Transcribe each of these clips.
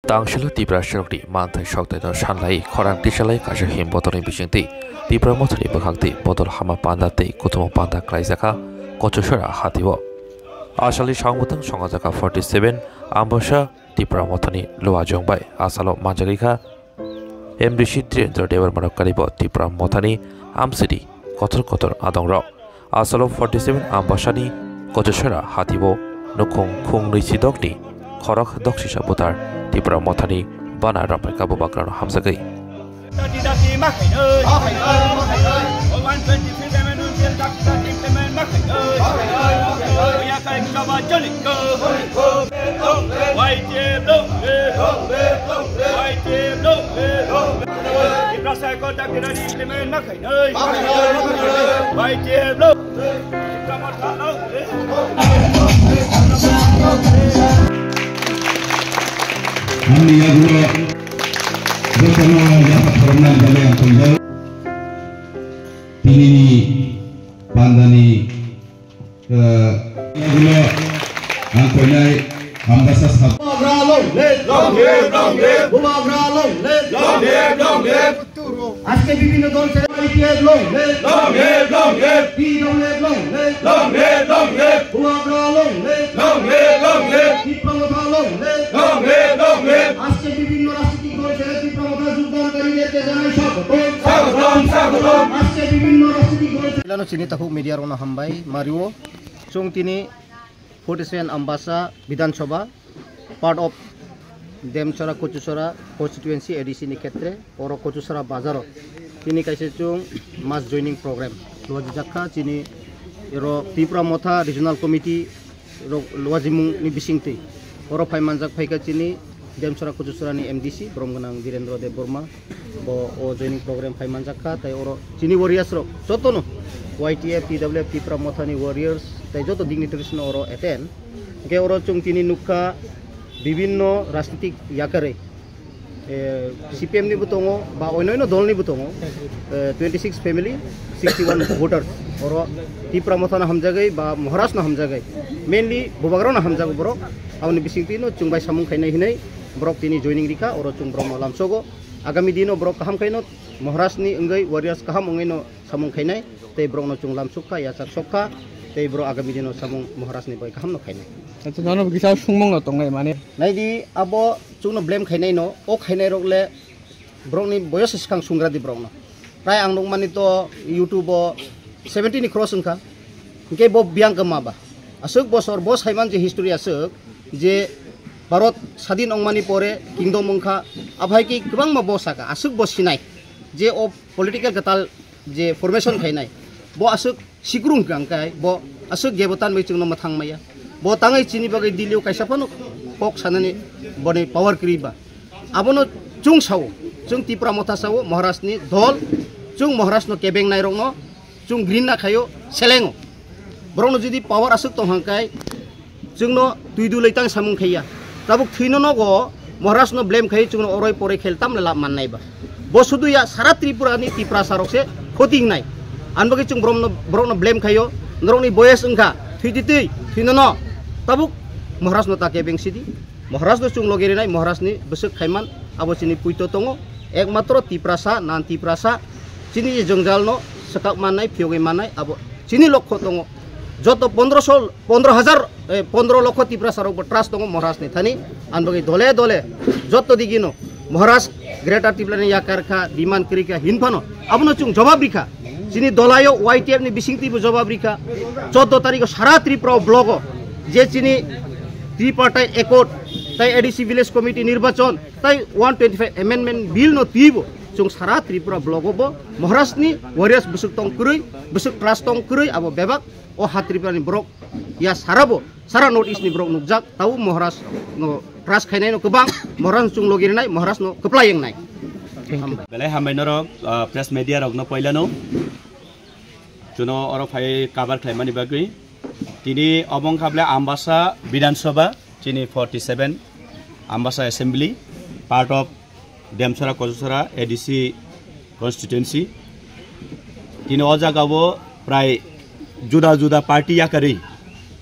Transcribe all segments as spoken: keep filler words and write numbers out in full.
Tangshilo Tiprasarokni manthai soktaino sanlai khorang tisalai kaisa him bodolni bisingtwi Tipra Mothani bwkhakti bodol hama panda tei kuthumung panda khlaijakha Kochusora hatio. Asali songmwthang songajakha forty seven Ambasa Tipra Mothani luajwng bai asalo manjagwikha M D C Dhirendra Debbarma rok karibo Tipra Mothani amsidi kotor kotor adongrok. Asalo forty seven Ambasani Kochusora hatio nukhung khung nwi sidokni khorok doksisa butar Tipra Mothani bana rapai kabo bakrano hamjagwi. Ani yagulo jotono yaphar khoroknani bagwi ang koi jago. Tinini pandani, eh, yagulo ang koinai Ambasa sab- Bubagra long live! Long live, long live! Bubagra long live! Long live, long live! আজকে বিভিন্ন দল ছেড়ে IPF long live! Long live, long live! PWF long live! Long live, long live! বুয়াগ্রা long live! Long live, long live! Tipra Motha long live! Long live, long live! আজকে বিভিন্ন রাজনৈতিক দল ছেড়ে তিপ্রা মথা যোগদানকারীদেরকে জানাই স্বাগতম। স্বাগতম, স্বাগতম। আজকে বিভিন্ন রাজনৈতিক দল ছেড়ে Lano chini takhuk media rokno hambai mario. Chwng tini forty seven Ambasa Bidhan Sabha, part of Demchara Kochusora constituency A D C ni khetre, oro Kochusora bazaro tini kaisa chwng mass joining program luajijakha chini oro Tipra Motha Regional Committee rok luajimung ni bisingtwi. Oro phai manjak phaikha chini Demchara Kochusora ni M D C, borom gwnang Dhirendra Debbarma. Bo o joining program phai manjak kha, tei oro chini warriors rok jotono Y T F, T W F, Tipra Mothani warriors tei joto dignitaries no oro attend. Hingke oro chwng tini nukha bibinno rajnitik yakarwi, eh, C P M ni bo tongo ba onyoino dol ni bo tongo, eh, twenty six family, sixty one voters. Oro Tipra Mothano hamjagwi ba Maharaj no hamjagwi, mainly Bubagra no hamjago borok. Aboni bisingtwi no chwng bai samung khainai hinwi borok tini joining rikha, oro chwng borok no lamsogo. Agami dino borok kaham khaino Maharaj ni wngwi warriors kaham wngwi no samung khainai, tei borok no chwng lamsok kha, yachak sok kha, tei borok agami dino samung Maharaj ni bai kaham no khainai. Acha, nono kisa sungmung no tongnai mane. Naidi abo chwng no blame khainai no, o khainai rok le borok ni boyos swkang sungra di borok no. Prai ang nukmani to YouTube o seventy ni cross wngkha. Hingke bo biyang kama ba. Aswk bosor bo saiman je history aswk je Bharat sadin wngmani pore kingdom wngkha, aphai ki kwbangma bo saka, aswk bo sinai je o political kwtal je formation khainai, bo aswk sikrung hwnkha hwnkhe bo aswk gebotan bai chwngno mwthang maya. Bo tangwi chini bagwi Delhi o kaisa phano kok sanani boni power kwrwi ba. Abono chwng sao, chwng Tipra Motha sao, Maharaj ni dol, chwng Maharaj no kebeng nai rokno chwng grinna khaio, selengo. Borokno jodi power aswk tong hang kai, chwngno twi dulai tang samung khaiya. Tabuk thwino nogo Maharaj no blame khai chwngno oroi poroi khel tamle lab mannai ba. Bo sudu ya sara Tripura ni Tiprasa rok se khoti wngnai. An bagwi chwng borokno, borokno blame khaio, norokni boyes wngkha, thwi di twi, thwino no. Tabuk Maharaj no ta kebeng sidi. Maharaj no chwng logi rinai, Maharaj ni bwswk khaiman abo chini puito tongo. Ekmatro Tiprasa, nan Tiprasa, chini je jwngjal no swkak mannai, phiyogwi mannai, abo chini lokho tongo. Joto pondroso, pondro hajar, eh, pondro lokho Tiprasa rok bo trust tongo Maharaj ni thani. An bagwi dole dole joto digino Maharaj Greater Tripura ni yakar kha, demand kwrwi kha, hin phano abono chwng jawab rikha. Chini dolayo Y T F ni bisingtwi bo jawab rikha. Choudo tarikh o sara Tripura o block o je chini tripartite accord, tai A D C village committee nirbachon, tai one twenty five amendment bill no twibo chwng sara Tripura block o bo Maharaj ni warriors bwswk tong kwrwi, bwswk trust tong kwrwi abo bebak o ha Tripura ni borok ya sara bo, sara North East ni borok nukjak, tabo Maharaj no trust khainai no kwbang, Maharaj no chwng logi rinai, Maharaj no kwplai wngnai. Belai hambai norok, ah, press media rok no poila no. Chuno oro phai cover khlaimani bagwi. Tini obo wngkha ble Ambasa Bidhan Sabha, chini forty seven Ambasa Assembly, part of Demsora Kochusora A D C constituency. Tini o jaga o prai juda juda party yakarwi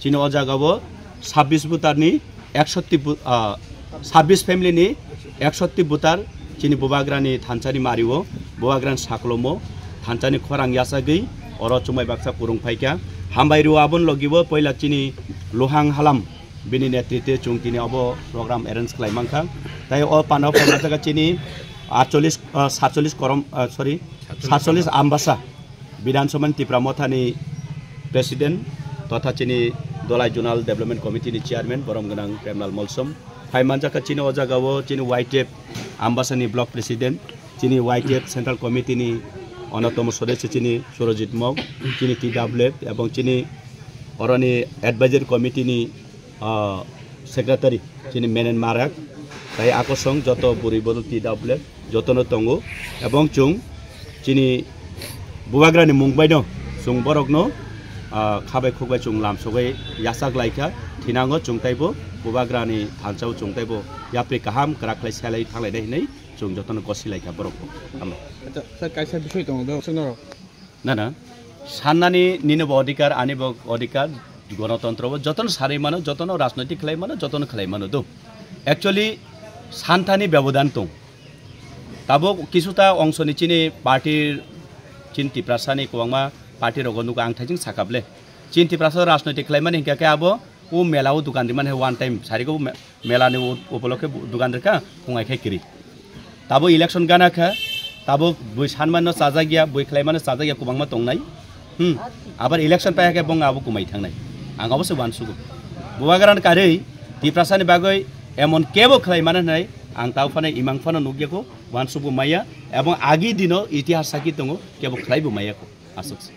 chini o jaga o sabbish voter ni ekshoti bu-, ah, sabbish family ni Eksotti butar chini Bubagrani thansani mario, Bubagrani saklomo, thansani khorang yasagwi oro chumai baksa kurung phaikha. Hambai rwo aboni logibo poila chini Luhang Halam bini netritwe chwng tini obo program arrange khlai mankha. Tai o pano phaima jaga chini atchollish, ah, satchollish korom, ah, sorry, satchollish Ambasa Bidhan Sabha ni Tipra Mothani President totha chini Dolai Zonal Development Committee ni Chairman borom gwnang Premlal Molsom. Phai manjakha chini o jaga o chini Y T F Ambasa ni Block President, chini Y T F Central Committee ni onottomo sodosyo chini Surojit Mok, chini T W F ebong chini oroni Advisory Committee ni ah, secretary chini Menen Marak, tai akosong joto bwrwi bodo T W F jotono tongo, ebong chwng chini Bubagrani mung baino chwng borokno, ah, khabai khukbai chwng lamsogwi yachak laikha, thinango chwng taibo Bubagrani thansao chwng taibo yapri kaham kwrak khlai selai thanglainai hinwi chwng jotono gosi laikha borokbo. Hambai. Acha, sir, kaisa bisoi tongo do, sir, norok. Na, na. Sannani nini bo odhikar, ani bo odhikar, gonotontro bo jotono sarwi mano, jotono rajnoitik khlai mano, jotono khlai mano do. Actually, santhani bebodan tong. Tabuk kisuta ongsoni chini party, chini Tiprasani kwbangma party rogo nugo ang thaising sakable. Chini Tiprasa rajnoitik khlai mani hinkha khe abo o mela o dukan rimani one time sarigo me-, mela ni u-, upolokhe bu-, dukan rikha khungai khe kiri. Tabo election gana kha, tabo bui sanmano chajakya, bui khlaimano chajakya kwbangma tongnai. Hmm. Abar election paiya khe bong abo kumai thangnai. Ang abo se uansugo. Bubagrani karwi Tiprasani bagwi emon kebo khlaimano hinai ang tao phano imang phano nukya kho, uansugo maya, ebong agi dino itihas saki tongo, kebo khlaibo maya kho. Aswk se.